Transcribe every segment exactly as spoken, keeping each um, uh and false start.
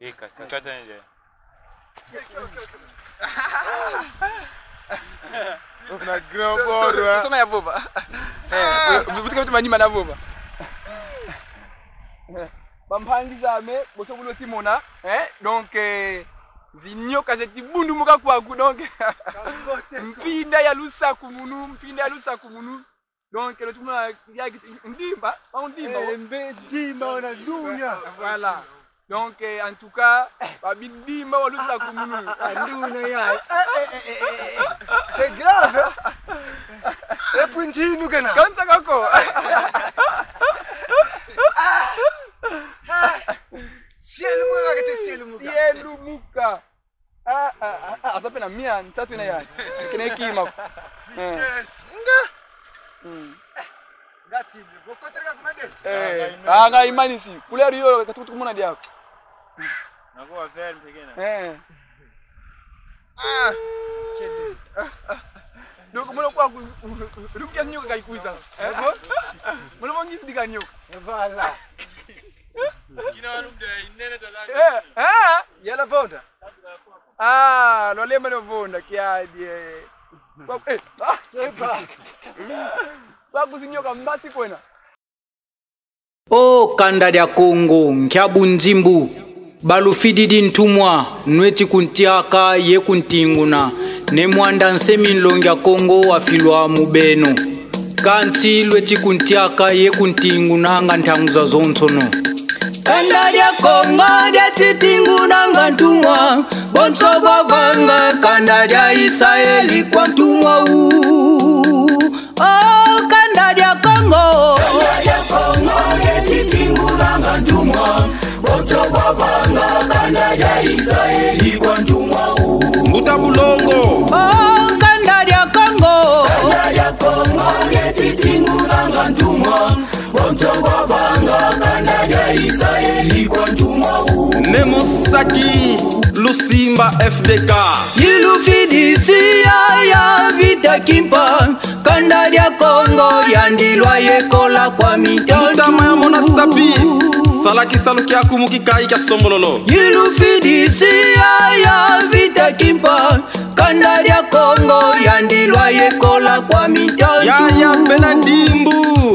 Ika, sakata nje. Na grand bord, hein. Soma ya vova. Eh, vutuka vitu manima na vova. Bampangi zame, bonso bu lweti mona, hein? Donc, eh, zinyoka zeti bundumuka kwaku, donc, mfinda ya lusakumunu, mfinda ya lusakumunu. Donc, lweti mona ya ndimba, ba ndimba, Eh, mbe ndimba wana dunia. Voilà. Donc, eh, en tout cas, ba bindimba wa lusakumunu. Anduna ya. Eh, eh, eh, eh, eh, eh. C'est grave, hein? Et puis ndinu kena. Kansa kako. Sielumuka, kete sielumuka. Sielumuka. Ah, ah, ah, ah, aza pe na mia, nsatu na ya. Kene kima. Eh. Yes. Mm. Ngati, bokotere ka kumandesi. Eh, ah, nga imanisi. Couleur yo, katukutu kumona diako. Nako affaire mpekena. Eh. Ah, kende. Donc, mwana kwa ku-, ku-, ku-, rukia zinyoka kaikwiza. Eh? Mwana mwa ngisi dika nyoka. Voilà. Kina walumde inene tala. Eh, eh. Yala vonda. Ah, lwalemba no vonda, kiadi, eh. Kwa, eh, ah, Seba. kwa kuzinyoka mbasi kwena. O kanda dia Kongo, nkia bunzimbu. Balufididi ntumwa, nweti kuntiaka ye kuntinguna. Ne Muanda Nsemi, nlongi a Kongo wafilwa mu beno. Kansi lweti kuntiaka ye kuntinguna nga ntangu zazonsono. Kanda dia Kongo dieti tingunanga ntumwa, bonso bwavanga kanda dia Isaeli kwa ntumwa u. O kanda dia Kongo. Kanda dia Kongo dieti tingunanga ntumwa, bonso bwavanga kanda dia Isaeli kwa ntumwa u. Mbuta Bulongo. O kanda dia Kongo. Kanda dia Kongo dieti tingunanga ntumwa, bonso bwavanga kanda dia Isaeli kwa ntumwa u. Ne Musaki Lusimba F D K. Ilufidisi ya, ya Vita Kimpa, kanda dia Kongo yandi lwayekola kwa mitantu. Mbuta Maya Mona Sapi, sala kisalu kiaku mu kikayi kia Sombololo. Ilufidisi ya, ya Vita Kimpa, kanda dia Kongo yandi lwayekola kwa mitantu. Yaya Bela Dimbu.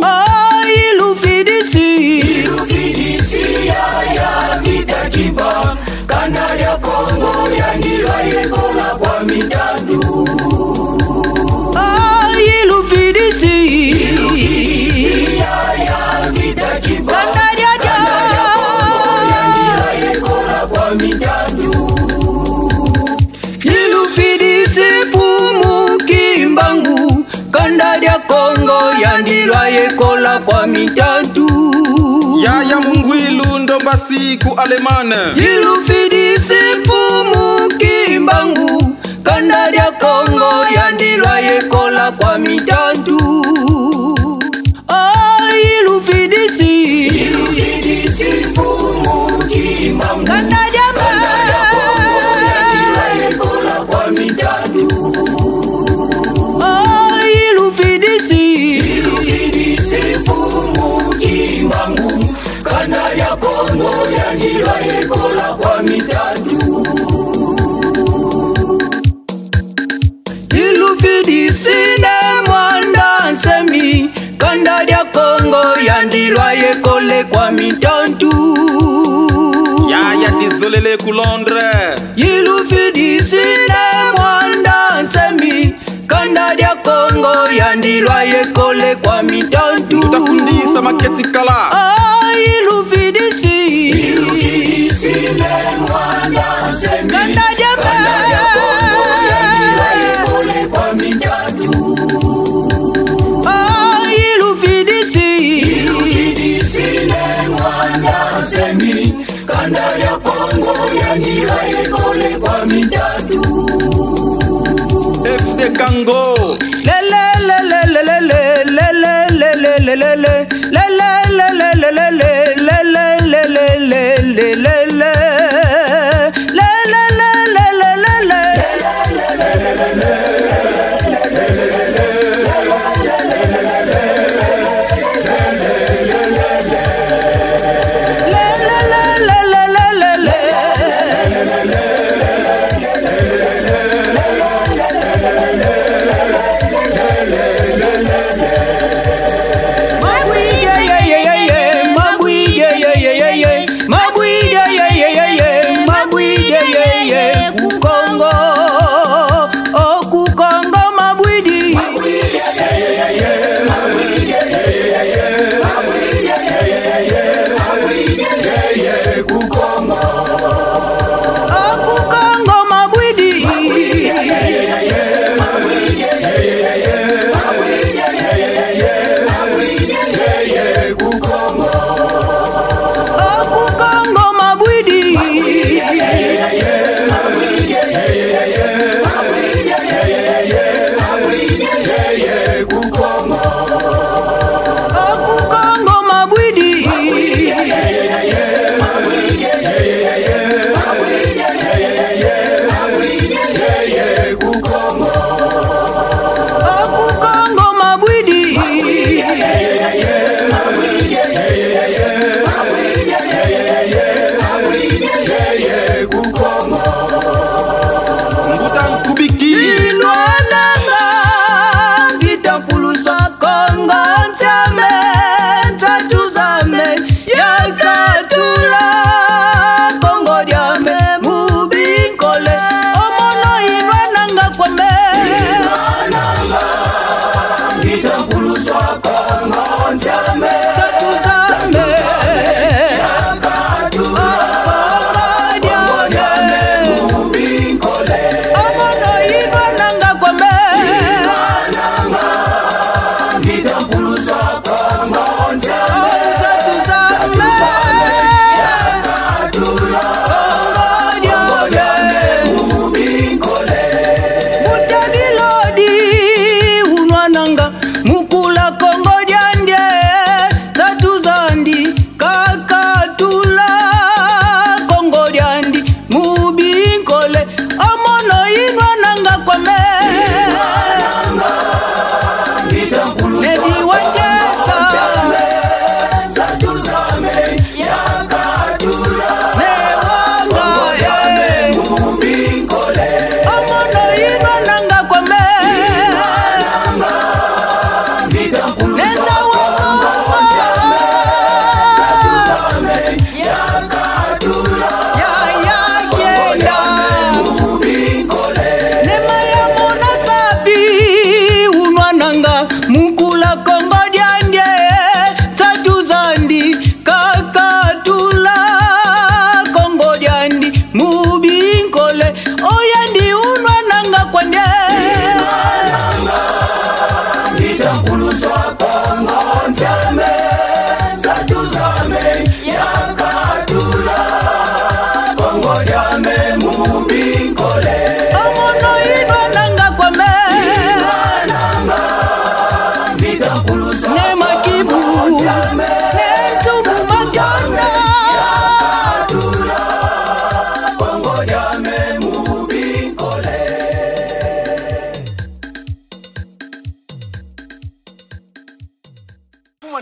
Oh, ilufidisi. Ilufidisi ya, ya Vita Kimpa, kanda dia Kongo yandi lwayekola kwa mitantu. Oh, ilufidisi. Ilufidisi ya, ya Vita Kimpa, Kanda dia, kanda dia Kongo yandi lwayekola kwa mitantu. Ilufidisi Mfumu Kimbangu, kanda dia Kongo yandi lwayekola kwa mitantu. Yaya Mungwilu Ndombasi ku Allemagne. Ilufidisi Mfumu Kimbangu, kanda dia Kongo yandi lwayekola kwa mitantu. Oh, ilufidisi. Ilufidisi Mfumu Kimbangu, Kanda dia, kanda dia Kongo yandi lwayekola kwa mitantu. Oh, ilufidisi. Ilufidisi Mfumu Kimbangu, kanda dia Kongo yandi lwayekola kwa mitantu. Ilufidisi Ne Muanda Nsemi, kanda dia Kongo yandi lwayekola kwa mitantu. Yaya Dizolele ku Londres. Ilufidisi Ne Muanda Nsemi, kanda dia Kongo yandi lwayekola kwa mitantu. Mbuta Kundisa Maketi Kala. Oh, ilufidisi. Ilufidisi Ne Muanda Nsemi, Kanda dia, kanda dia Kongo yandi lwayekola kwa mitantu. Oh, ilufidisi. Ilufidisi Ne Muanda Nsemi, kanda dia Kongo yandi lwayekola kwa mitantu. F D K Ngo.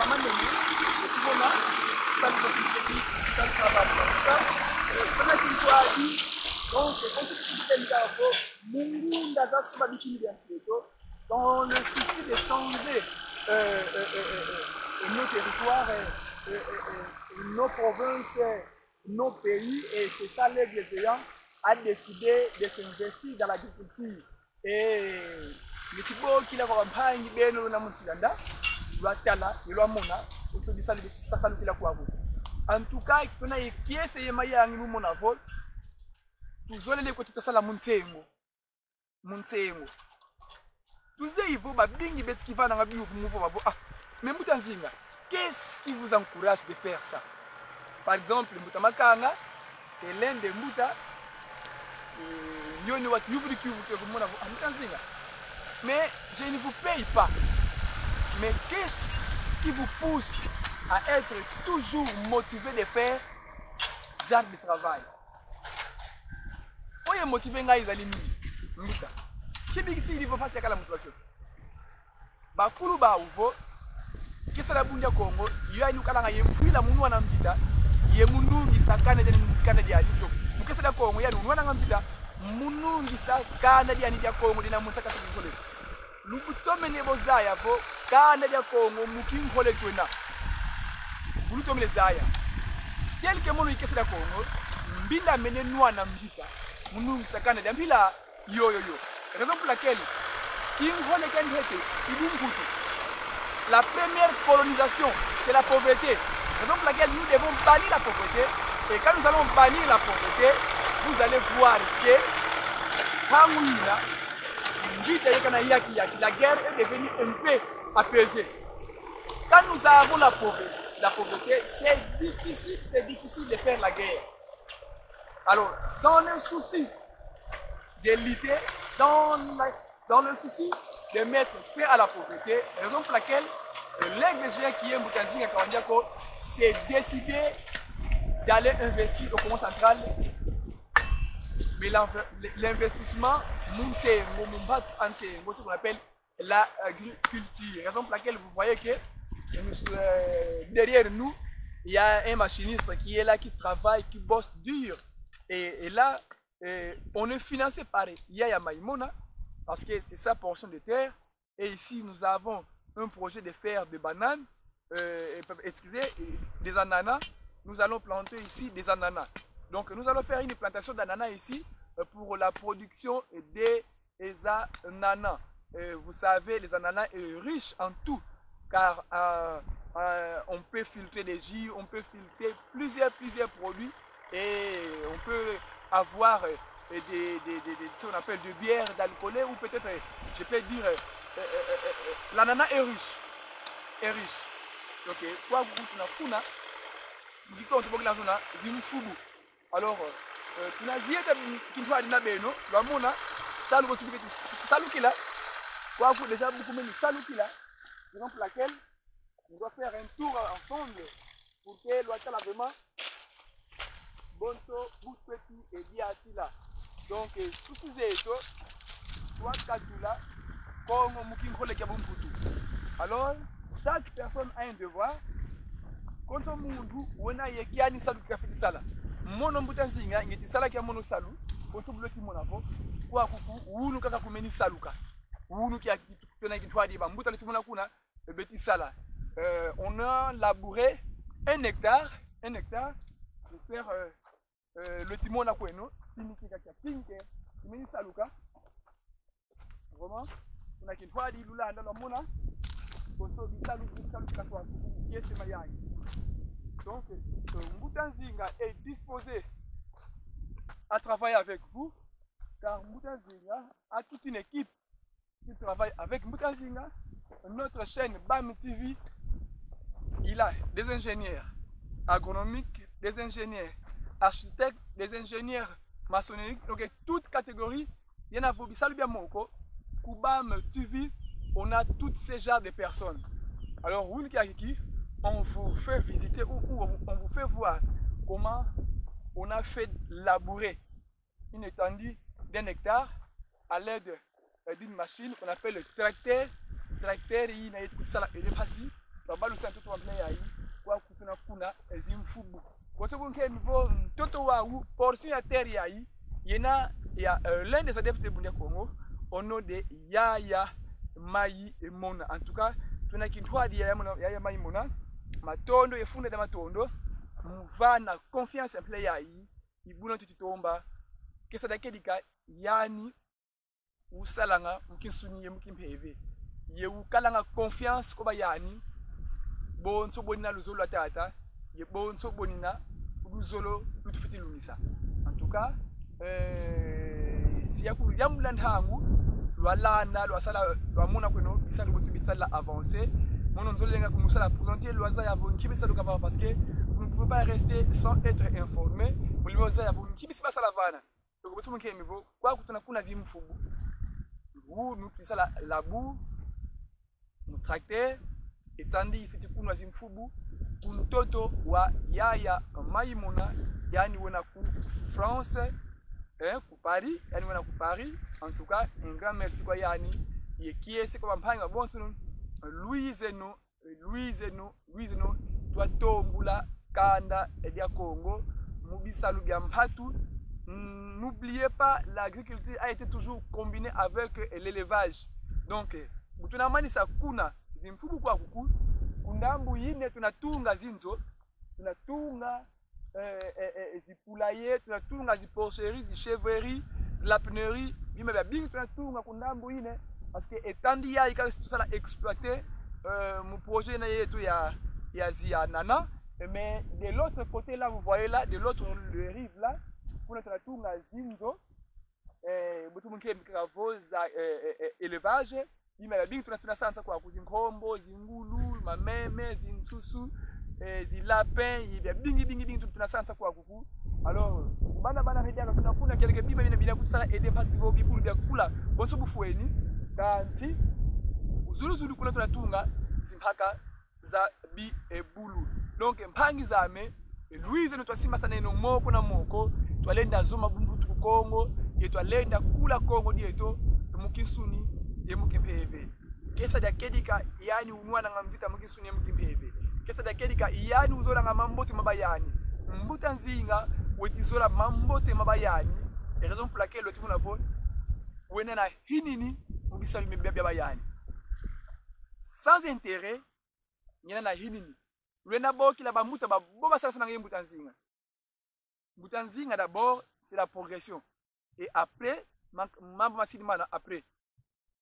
mamamene, tu vois, salu kwa sisi, salu kwa baba. En tout cas, euh, pendant qu'il soit dit, donc, quand tu te dis, mu ngunda zasu babikini bia nsi eto, dans le souci de changer, euh, euh, euh, euh, euh, nos territoires, euh, euh, euh, euh, nos provinces, euh, nos pays, et c'est ça l'aigle géant a décidé de s'investir dans l'agriculture. Et nge tibokila kwa bampangi beno na mu nsi za nda, lwatala, ye lwamona, utu bisalu biti sasalukila kwaku. En tout cas, tuna ye kiese ye mayangi mu mona vo, tuzolele ko tutasala mu nsengo. Mu nsengo. Tuzeyi vo babingi beti kivananga biyuvu mu vo bavo: ah, mais Mbuta Nzinga, qu'est-ce qui vous encourage de faire ça? Par exemple, Mbuta Makanga, c'est l'un des Mbuta, euh, nyoni wa kiyuvudi kiyuvu ke kumona vo: ah, Mbuta Nzinga, mais je ne vous paye pas. Mais qu'est-ce qui vous pousse à être toujours motivé de faire ce genre de travail? Oyo motivé ngai ezali nini, Mbuta? Kibikisi livo mpasi ya kala motivation. Bakulu bau vo, kesa dia Bundu dia Kongo, yo yandi ukalanga ye mpila mu nwana mvita, ye mu nungisa kanda dia, kanda diandi. Mu kesa dia Kongo, yandi unwananga mvita mu nungisa kanda diandi dia Kongo, dina mu nsaka tu kinkole. Lutomene bo zaya vo, kanda dia Kongo mu kinkole twena. Bu lutomene zaya. Tel que mono i kesa dia Kongo, mbinda mene nwana mvita mu nungisa kanda dia mpila yoyo yo. Raison pour laquelle kinkole kia ntete i bunkutu. La première colonisation, c'est la pauvreté. Raison pour laquelle nous devons bannir la pauvreté. Et quand nous allons bannir la pauvreté, vous allez voir que ntangu yina, mvita yeka na yaki yaki, la guerre est devenue un peu apaisée. Quand nous avons la pauvreté, la pauvreté, c'est difficile, c'est difficile de faire la guerre. Alors, dans le souci de lutter, dans la, dans le souci de mettre fin à la pauvreté, raison pour laquelle, euh, l'aigle géant qui est Mbuta Nzinga Kawandiako s'est décidé d'aller investir au Kongo Central. Mais l'inve-, l'investissement, mu nsengo, mu mbatu a nsengo, ce qu'on appelle l'agriculture. Raison pour laquelle vous voyez que nous, euh, derrière nous, il y a un machiniste qui est là, qui travaille, qui bosse dur. Et, et là, euh, on est financé par Yaya Maïmona, parce que c'est sa portion de terre. Et ici, nous avons un projet de faire des bananes, euh, excusez, des ananas. Nous allons planter ici des ananas. Donc, nous allons faire une plantation d'ananas ici, euh, pour la production des, des ananas. Euh, vous savez, les ananas est riche en tout, car, euh, euh, on peut filtrer des jus, on peut filtrer plusieurs, plusieurs produits et on peut avoir, euh, des, des, des, des, ce qu'on appelle de bière, d'alcoolé, ou peut-être, euh, je peux dire, euh, euh, euh, euh, euh, l'ananas est riche. Est riche. Ok. Kwa kutu na kuna, ngiko tubokila zona, zimfubu. Alors, euh, euh, tuna zieta kintwadi na beno, lwamona, salu bosi biketi salukila, kwaku déjà bu kumeni salukila, raison pour laquelle On doit faire un tour ensemble pour que lwatala vraiment bonso bu tweti e diatila. Donc, eh, soucis zeto, twakatula Kongo mu kinkole kia bumputu. Alors, chaque personne a un devoir. Konso muntu wena ye kiani salu kafweti sala. Mono Mbuta Nzinga, ngeti sala kia mono salu, konso bu lweti mona vo, kwaku ku, wunu kaka kumeni saluka. Wunu kia kitu, tuna kintwadi bambuta lweti mona kuna, eh, beti sala. Euh, on a labouré un hectare, un hectare, j'espère, euh, euh, lweti mona kweno, tini kika kia pinke, imeni saluka. Vraiment, kuna kintwadi lulanda lwamona, konso bisalu, bisalu katwa kiese mayangi. Donc, euh, Mbuta Nzinga est disposé à travailler avec vous, car Mbuta Nzinga a toute une équipe qui travaille avec Mbuta Nzinga. Notre chaîne BAM T V, il a des ingénieurs agronomiques, des ingénieurs architectes, des ingénieurs maçonniques, donc toute catégorie. Il y en a vo bisalu bia moko, ku BAM T V, on a tous ces genres de personnes. Alors, wunu kia kiki, on vous fait visiter ou, ou on, on vous fait voir comment on a fait labourer une étendue d'un hectare à l'aide, euh, d'une machine qu'on appelle le tracteur. Tracteur yina yeti kutusala ele mpasi. Babalusa ntoto wa mpila yayi, kwaku tuna kuna, eh, zimfubu. Konso bu nkemi vo ntoto wawu, portion ya terre yayi, yena ya, euh, l'un des adeptes Bundu dia Kongo, au nom de Yaya Maimona. En tout cas, tuna kintwadi Yaya Mona, Yaya Maimona, matondo ye funda dia matondo, mu vana confiance ya mpila yayi, i buna tuti tomba, kiese dia kedika yani usalanga mu kinsuni ye mu kimpeve. Ye ukalanga confiance kwa bayani, bonso bonina luzolo lwa tata, ye bonso bonina luzolo lutufweti lungisa. En tout cas, euh, si ya kuyambula ntangu, lwalanda, lwasala, lwamona kweno bisalu bonso beti sala avancer. Mono nzolele nga kumusala présenter, lwazaya vo nki beti saluka, parce que vous ne pouvez pas rester sans être informé. Mu lenda zaya vo nki besi basala vana. Donc, bonso bu nkemi vo, kwaku tuna kuna zimfubu. Wunu tweti sala labour, mu tracteur, étendue yifweti kunwa zimfubu, ku ntoto wa Yaya Maimona, yani wena ku France, eh, ku Paris, yani wena ku Paris. En tout cas, un grand merci kwa yani, ye kiese kwa bampangi babonsono, lwizeno, lwizeno, lwizeno, twatombula kanda dia Kongo mu bisalu bia mpatu. Mm, n'oubliez pas, l'agriculture a été toujours combinée avec, euh, l'élevage. Donc, euh, bu tuna manisa kuna zimfubu kwaku ku, ku ndambu yina tuna tunga zinzo, tuna tunga, euh, euh, euh, zi poulailler, tuna tunga zi porcherie, zi chèvrerie, zi lapinerie, bima biabingi tuna tunga ku ndambu yina, parce que étendue yayi kaka si tusala exploiter, euh, mu projet na yeto ya, ya zi ananas. Mais de l'autre côté là, vous voyez là, de l'autre rive là, kuna tuna tunga zinzo, eh, bonso bu nkemi kaka vo za, eh, eh, eh, élevage, bima biabingi tuna, tuna sansa kwaku, zinkombo, zingulu, mameme, zinsusu, eh, zi lapin, ye biabingi, bingi, bingi, tuna sansa kwaku ku. Alors, bana, bana, hedi aka kuna, kuna, quelques bima bina, bina kutusala aider mpasi vo bibulu bia kula bonso bufweni, kansi, zulu, zulu kuna tuna tunga zimpaka za bi, eh, bulu. Donc, mpangi zame, eh, lwizeno twasimbasaneno moko na moko, twalenda zoma bumputu ku Kongo, ye twalenda kula Kongo dieto, mu kinsuni ye mu kimpeve. Kiese dia kedika, yani unwananga mvita mu kinsuni ye mu kimpeve. Kiese dia kedika, yani uzolanga mambote ma bayani. Mbuta Nzinga weti zola mambote ma bayani. Et raison pour laquelle lweti mona vo wena na hinini mu bisalu bia, bia bayani. Sans intérêt, ngena na hinini. Lwena bokila bambuta babo basalasananga ye Mbuta Nzinga. Mbuta Nzinga, d'abord, c'est la progression. Et après, ma-, mambu masidi mana après.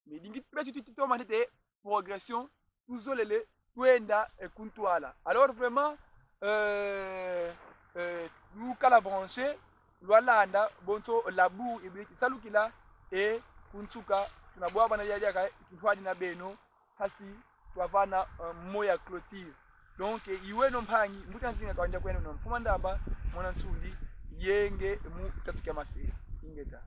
Mais dingi beto tuti toma ntete progression, tuzolele twenda, eh, ku ntwala. Alors vraiment, euh, euh, lukala branché, lwalanda bonso labour yeti salukila, et ku nsuka, tuna bwabana diaka kintwadi na beno, mpasi twavana, euh, mot ya clôture. Donc, eh, i weno mpangi, Mbuta Nzinga Kawanja kweno na Mfumu a Ndamba, mwana Nsundi, yenge mu tatu kia Masela. Ingeta.